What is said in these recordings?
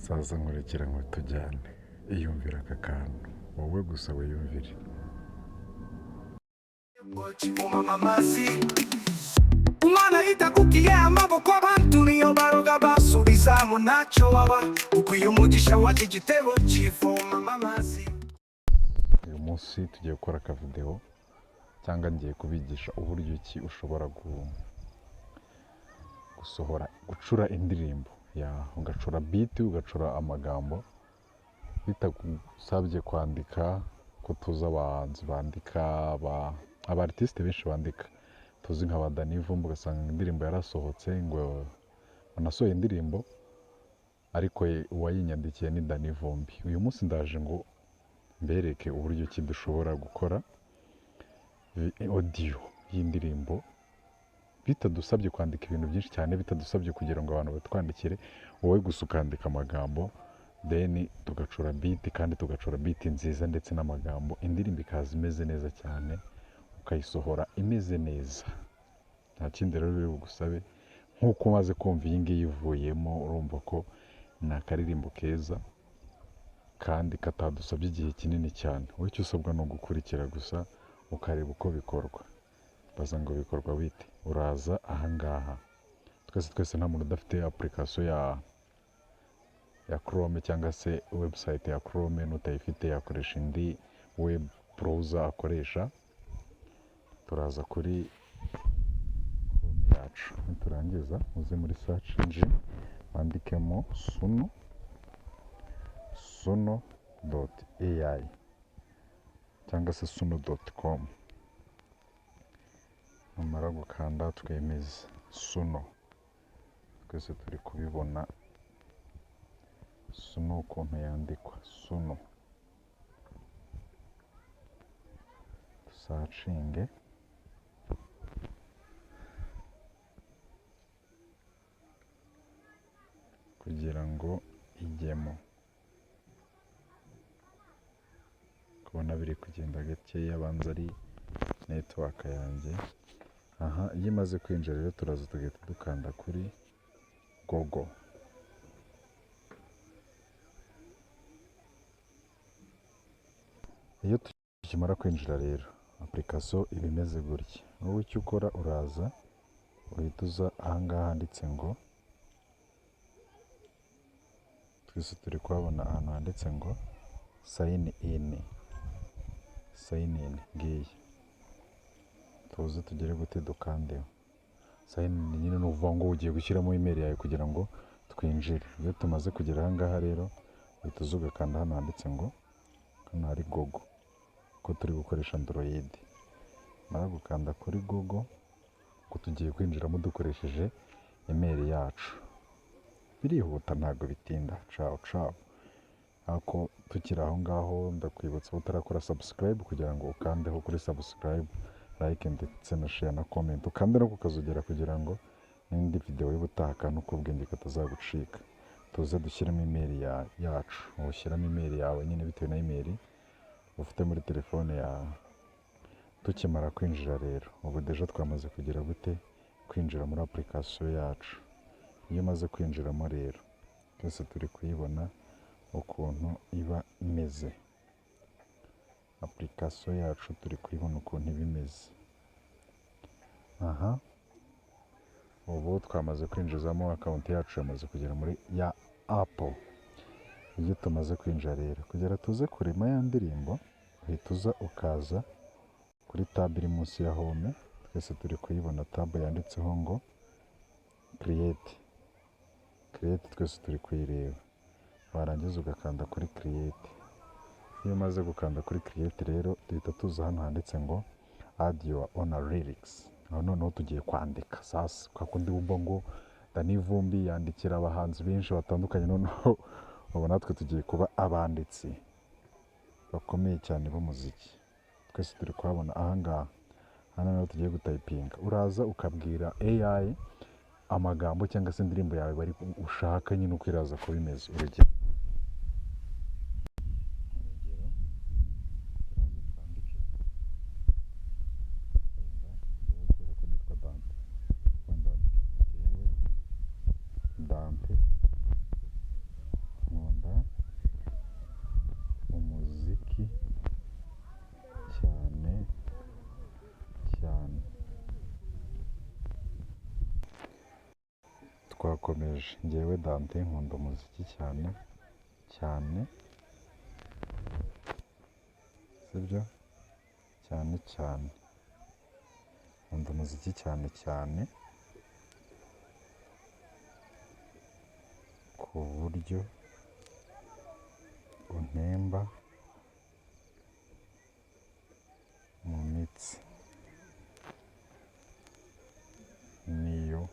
Saza nkurekera ngo tujyane, iyumvire aka kantu, wowe gusa wiyumvire. Amazi umwana yitakukiye amaboko, abantu niyo baroga basubizamo, ntacyo waba ukwiye umugisha waje igitebo kivoma amazi. Uyu munsi tugiye gukora akavidewo cyangwa ngiye kubigisha uburyo ki ushobora gusohora, gucura indirimbo ya, ugacura beat, ugacura amagambo bitagusabye kwandika, ko tuzi abahanzi bandika, aba artiste benshi bandika, tuzi nka ba Danny Vumbi, ugasanga indirimbo yarasohotse, ngo wanasohoye indirimbo ariko uwayinyandikiye ni Danny Vumbi. Uyu munsi ndaje ngo mbereke uburyo ki dushobora gukora audio y'indirimbo bitadusabye kwandika ibintu byinshi cyane, bitadusabye kugira ngo abantu batwandikire, wowe gusa ukandika amagambo, then tugacura beat, kandi tugacura beat nziza ndetse n'amagambo, indirimbo ikaza imeze neza cyane, ukayisohora imeze neza. Nta kindi rero biri bugusabe. Nk'uko umaze kumva iyi ngiyi ivuyemo, urumva ko ni akaririmbo keza kandi katadusabye igihe kinini cyane. Wowe icyo usabwa ni ugukurikira gusa, ukareba uko bikorwa. Baza ngo bikorwa bite? Uraza ahangaha, twese twese nta muntu udafite application ya Chrome cyangwa se website ya Chrome. N'utayifite yakoresha indi web browser akoresha. Turaza kuri Chrome yacu, niturangiza uze muri search engine wandikemo Suno, suno.ai cyangwa se suno.com. Numara gukanda twemeze, Suno, twese turi kubibona, Suno ukuntu yandikwa, Suno, dusearchinge. Kugira ngo ijyemo, kubona biri kugenda gakeya, abanza ari network yanjye. Aha, iyo imaze kwinjira rero, turaza tugahita dukanda kuri Google. Iyo tukimara kwinjira rero, application iba imeze gutya. Wowe icyo ukora, uraza uhita uza ahangaha handitse ngo, twese turi kuhabona ahantu handitse ngo sign in. Sign in ngiyi, tuze tugere gute? Dukandeho sign in nyine, ni ukuvuga ngo ugiye gushyiramo email yawe kugira ngo twinjire. Iyo tumaze kugera ahangaha rero, uhita uza ugakanda hano handitse ngo, hano hari Google, ko turi gukoresha Android. Mara gukanda kuri Google, ko tugiye kwinjiramo dukoresheje email yacu, birihuta, ntabwo bitinda. Cawu cawu. Ariko tukiri aho ngaho, ndakwibutsa utarakora subscribe kugira ngo ukandeho kuri subscribe, like ndetse na share na comment, ukande no kukazogera kugira ngo n'indi video y'ubutaha akantu k'ubwenge katazagucika. Tuze dushyiremo email yacu. Ushyiramo email yawe nyine bitewe na email ufite muri telefone yawe. Tukimara kwinjira rero, ubu déjà twamaze kugira gute? Kwinjira muri application yacu. Iyo umaze kwinjiramo rero, twese turi kuyibona ukuntu iba imeze. Application yacu turi kuyibona ukuntu iba imeze. Aha ubu twamaze kwinjizamo account yacu, yamaze kugera muri ya Apple. Iyo tumaze kwinjira rero, kugira tuze kurema ya ndirimbo, uhita uza ukaza kuri tab iri munsi ya home. Twese turi kuyibona, tab yanditseho ngo create. Create twese turi kuyireba. Warangiza ugakanda kuri create. Iyo umaze gukanda kuri create rero, duhita tuza hano handitse ngo add your own lyrics. Aho noneho tugiye kwandika sasa, kwa kundi wumva ngo Danny Vumbi yandikira abahanzi benshi batandukanye, noneho ubu natwe tugiye kuba abanditsi bakomeye cyane b'umuziki. Twese turi kuhabona ahangaha. Hano niho tugiye gutypinga. Uraza ukabwira AI amagambo cyangwa se indirimbo yawe bari ushaka nyine uko iraza kuba imeze. Urugero, turaza twandike wenda njyewe, kubera ko nitwa Dante, wenda wandike ngo njyewe Dante nkunda. Turakomeje. Ngewe Dante nkunda umuziki cyane cyane, sibyo? Cyane cyane nkunda umuziki cyane cyane, ku buryo untemba mu mitsi, niyo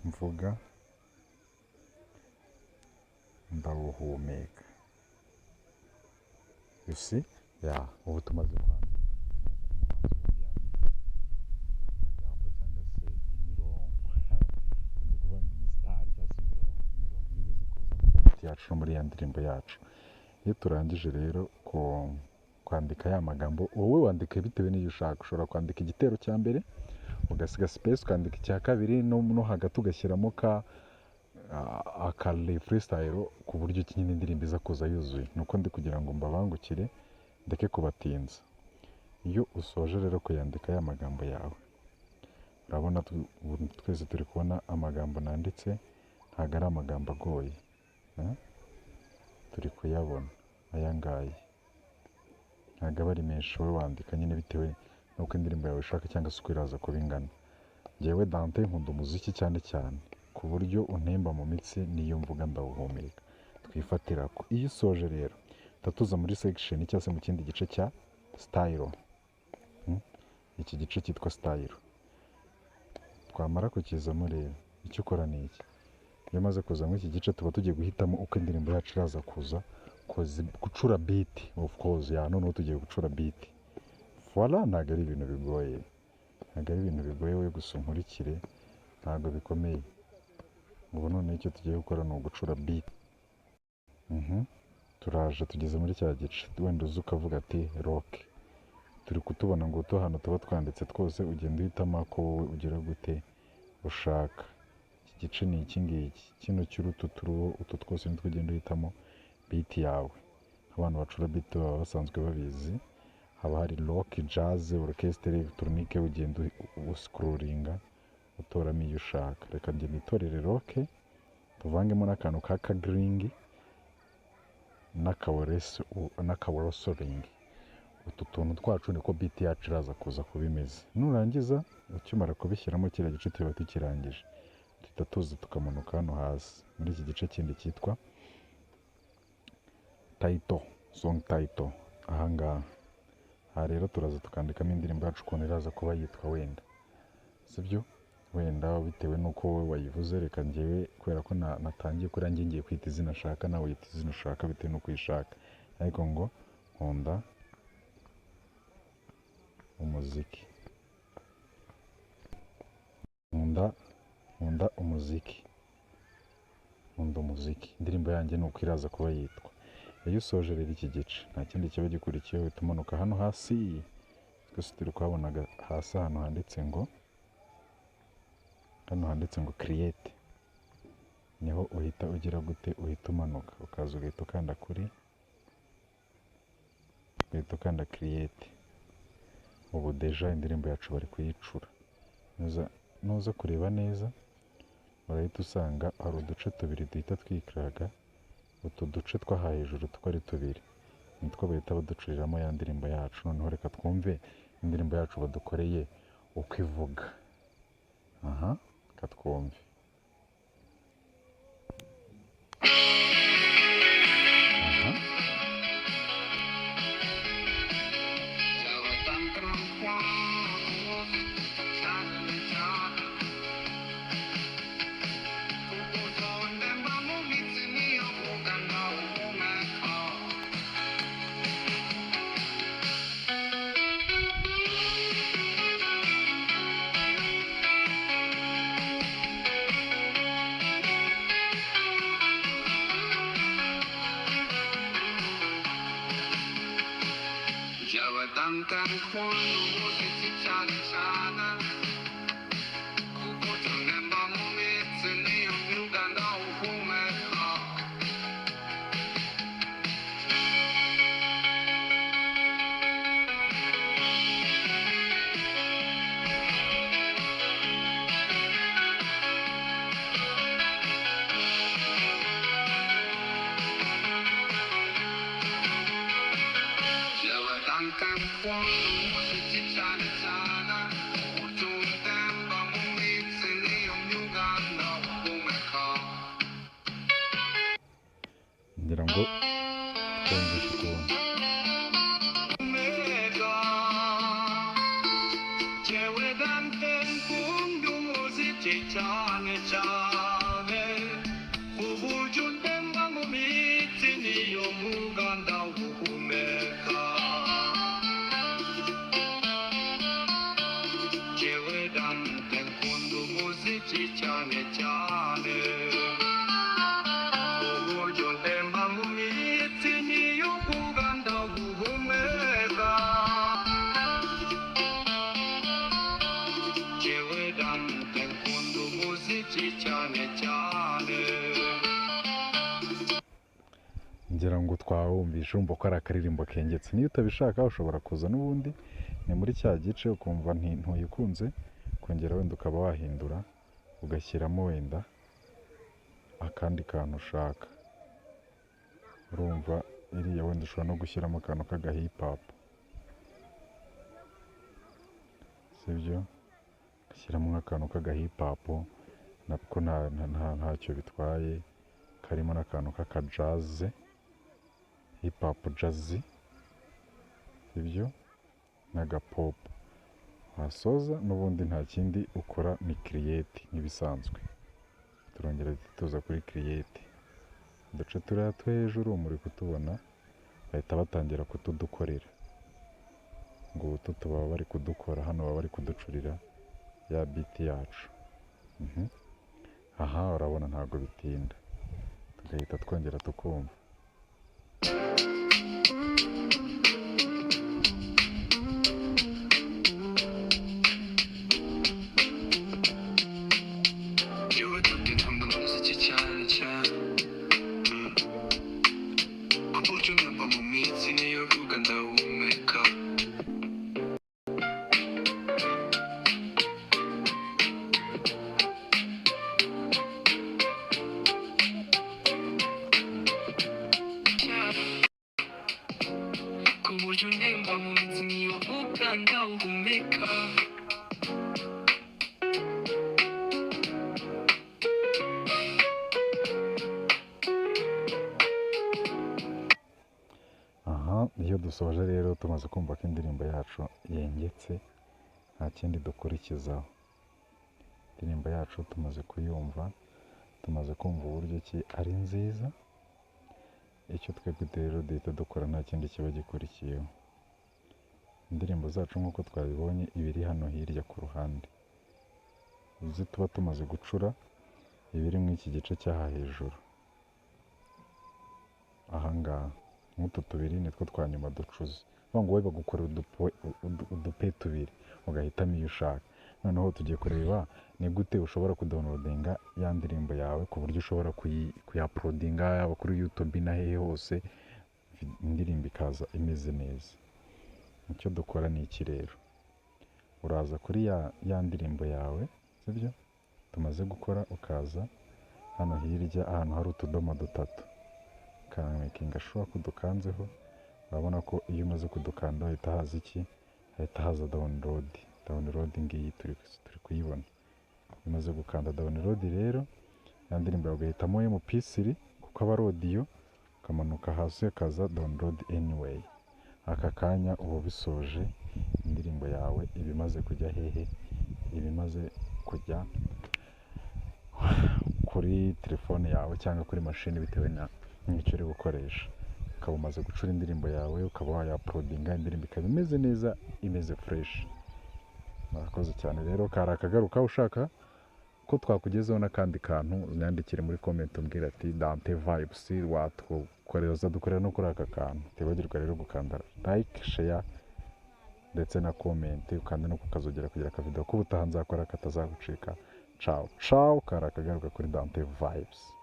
mvuga ndawuhumeka. You see? Yeah, ubu tumaze kwandika. Umuhanzi ubundi yandika amagambo cyangwa se imirongo, kunze kuvuga ngo imisitari cyangwa se imirongo, imirongo iri buze kuza muri beat yacu no muri ya ndirimbo yacu. Iyo turangije rero kwandika ya magambo, wowe wandika bitewe n'iyo ushaka. Ushobora kwandika igitero cya mbere, ugasiga space, ukandika icya kabiri, no hagati ugashyiramo ka aka freestyle, ku buryo ki nyine indirimbo iza kuza yuzuye. Nuko ndi kugira ngo mbabangukire, ndeke kubatinza. Iyo usoje rero kuyandika ya magambo yawe, urabona ubu twese turi kubona amagambo nanditse, ntabwo ari amagambo agoye, eh? Turi kuyabona aya ngaya, ntabwo aba ari menshi. Wowe wandika nyine bitewe n'uko indirimbo yawe ushaka cyangwa se uko iraza kuba ingana. Ngewe Dante nkunda umuziki cyane cyane ku buryo untemba mu mitsi, niyo mvuga ndawuhumeka. Twifatira ko iyo usoje rero, tuba tuza muri section cyangwa se mu kindi gice cya style. Iki gice cyitwa style, twamara kukizamo rero, icyo ukora ni iki? Iyo umaze kuza muri iki gice, tuba tugiye guhitamo uko indirimbo yacu iraza kuza gucura beat, of course. Ya, noneho tugiye gucura beat. Voila, ntabwo ari ibintu bigoye, ntabwo ari ibintu bigoye. We gusa unkurikire, ntabwo bikomeye. Ubu noneho icyo tugiye gukora ni ugucura beat. Turaje, tugeze muri cya gice wenda uza ukavuga ati rock. Turi kutubona ngo utu hano tuba twanditse twose, ugenda uhitamo ako wowe ugira gute ushaka. Iki gice ni iki ngiki, kino cy'urutu turuho, utu twose nitwo ugenda uhitamo beat yawe. Abantu bacura beat baba basanzwe babizi, haba hari rock, jazz, orchestre, electronique. Ugenda uscrollinga utoramo iyo ushaka. Reka njye nitorere rock, tuvangemo n'akantu ka kagiringi n'akaworosoringi. Utu tuntu twacu niko beat yacu iraza kuza kuba imeze. Nurangiza, ukimara kubishyiramo, kiriya gice tuba tukirangije, duhita tuza tukamanuka hano hasi muri iki gice kindi cyitwa title, song title. Ahangaha aha rero turaza tukandikamo indirimbo yacu ukuntu iraza kuba yitwa wenda, sibyo? Wenda bitewe n'uko wowe wayivuze. Reka njyewe, kubera ko natangiye kuri njye, ngiye kwita izina nshaka, nawe wita izina ushaka bitewe n'uko uyishaka. Ariko ngo nkunda umuziki, nkunda umuziki, nkunda umuziki. Indirimbo yanjye ni uko iraza kuba yitwa. Iyo usoje rero iki gice, nta kindi kiba gikurikiyeho, uhita umanuka hano hasi. Twese turi kuhabona hasi ahantu handitse ngo, hano handitse ngo create, niho uhita ugira gute? Uhita umanuka, ukaza ugahita ukanda kuri, ugahita ukanda create. Ubu déjà indirimbo yacu bari kuyicura. Nuza kureba neza, urahita usanga hari uduce tubiri duhita twikaraga. Utu duce twaha hejuru tuko ari tubiri nitwo bahita baducuriramo ya ndirimbo yacu. Noneho reka twumve indirimbo yacu badukoreye uko ivuga. Aha, reka twumve. Aha. Cyane kuko tunemba mu mitsi niyo mbyuka ndawuhumeka. Umuziki cyane cyane, uburyo undemba mu mitsi niyo myuga ndawuhumeka. Ngira ngo twumvishe ukuntu. Mega Jewe Dante nkunda umuziki cyane cyane, uburyo undemba mu mitsi niyo mwuga ndawuhumeka. Jewe Dante nkunda umuziki cyane cyane, uburyo ndemba mu mitsi niyo mwuga ndawuhumeka. Jewe Dante nkunda umuziki cyane cyane. Ngira ngo twawumvishe, urumva ko ari akaririmbo kengetse. Niyo utabishaka ushobora kuza n'ubundi ni muri cya gice, ukumva ntuyikunze, kongera wenda ukaba wahindura, ugashyiramo wenda akandi kantu ushaka. Urumva iriya wenda ushobora no gushyiramo akantu k'aga hip hop, sibyo? Ugashyiramo nk'akantu k'aga hip hop nako ntacyo bitwaye, karimo n'akantu k'aka jazz, hip hop jazz, sibyo? N'aga pop. Wasoza n'ubundi nta kindi ukora, ni create nk'ibisanzwe. Turongera tuza kuri create, uduce turiya two hejuru muri kutubona, bahita batangira kutudukorera. Ngo utu tuba bari kudukora hano, baba bari kuducurira ya beat yacu. Aha urabona ntabwo bitinda, tugahita twongera tukumva. Jewe Dante nkunda umuziki cyane cyane, uburyo ndemba mu mitsi niyo mwuga ndawuhumeka. Ku buryo ndemba mu mitsi niyo mwuga ndawuhumeka. Aha iyo dusoje rero, tumaze kumva ko indirimbo yacu yengetse, nta kindi dukurikizaho. Indirimbo yacu tumaze kuyumva, tumaze kumva uburyo ki ari nziza. Icyo twebwe rero duhita dukora, nta kindi kiba gikurikiyeho. Indirimbo zacu nk'uko twabibonye, ibiri hano hirya ku ruhande, izi tuba tumaze gucura, ibiri muri iki gice cy'aha hejuru ahangaha. Nk'utu tubiri nitwo twa nyuma ducuze. Bivuga ngo wowe bagukorera udupe tubiri, ugahitamo iyo ushaka. Noneho tugiye kureba ni gute ushobora kudownloadinga ya ndirimbo yawe, ku buryo ushobora kuyauploadinga yaba kuri YouTube na hehe hose, indirimbo ikaza imeze neza. Icyo dukora ni iki rero? Uraza kuri ya ndirimbo yawe, sibyo, tumaze gukora, ukaza hano hirya ahantu hari utudomo dutatu, ukamakinga sure ko udukanzeho. Urabona ko iyo umaze kudukanda hahita haza iki? Hahita haza download. Download ngiyi turi kuyibona. Iyo umaze gukanda download rero, ya ndirimbo yawe ugahitamo MP3 kuko aba ari audio, ukamanuka hasi hakaza download anyway. Aka kanya uba ubisoje, indirimbo yawe iba imaze kujya hehe? Iba imaze kujya kuri telefone yawe cyangwa kuri mashini, bitewe na n'icyo uri gukoresha. Ukaba umaze gucura indirimbo yawe, ukaba wayauploadinga, indirimbo ikaba imeze neza, imeze fresh. Murakoze cyane rero, kari akagaruka. Ushaka ko twakugezaho n'akandi kantu, unyandikire muri comment, umbwira ati: "Dante Vibes, watwokoreza, dukorera no kuri aka kantu." Utibagirwa rero gukanda like, share ndetse na comment, ukanda no kukazogera kugira akavideo k'ubutaha nzakora katazagucika. Ciao ciao, kari akagaruka kuri Dante Vibes.